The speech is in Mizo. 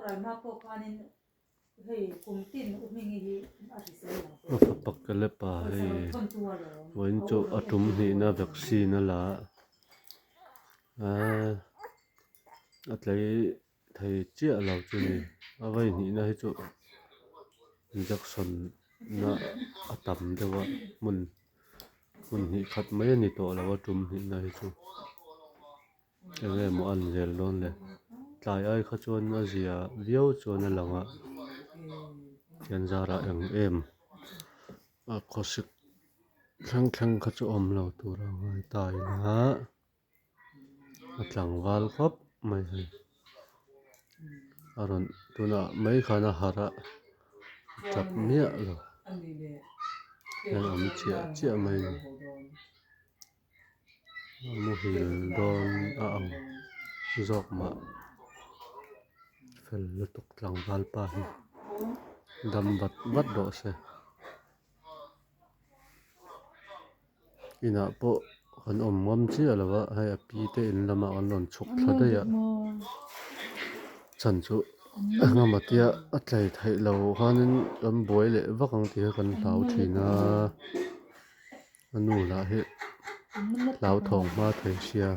A fapa Kalepa hei vawiin chu a tum hnihna vaccine a la a a tlei thei chiah lo chu ni a vawi hnihna hi chu injection na a tam deuh a hmun hmun hnih khat mai a ni tawh lo a tum hnihna hi chu. Eng nge maw a ni zel dawn le tlai ai kha chuan a zia viau chuan a lang a thian zarah eng em a khawsik thleng thleng kha chu awm lo tur a ngai ta ila a tlangval khawp mai hei a rawn tunah mai khan a harh a tap miah lo hian a awm chiah chiah mai a ni. Muhil dawn a ang zawk mah fel lutuk tlangval pa hi dam vat vat rawh se inah pawh kan awm ngam chiah lo a hei a pi te in lamah an rawn chhuk thla daih a chhan chu engemaw tia a tlei theih loh khanin kan buai leh vak ang tih kha kan hlau thin a. A nu lah hi hlauthawng hma thei sia.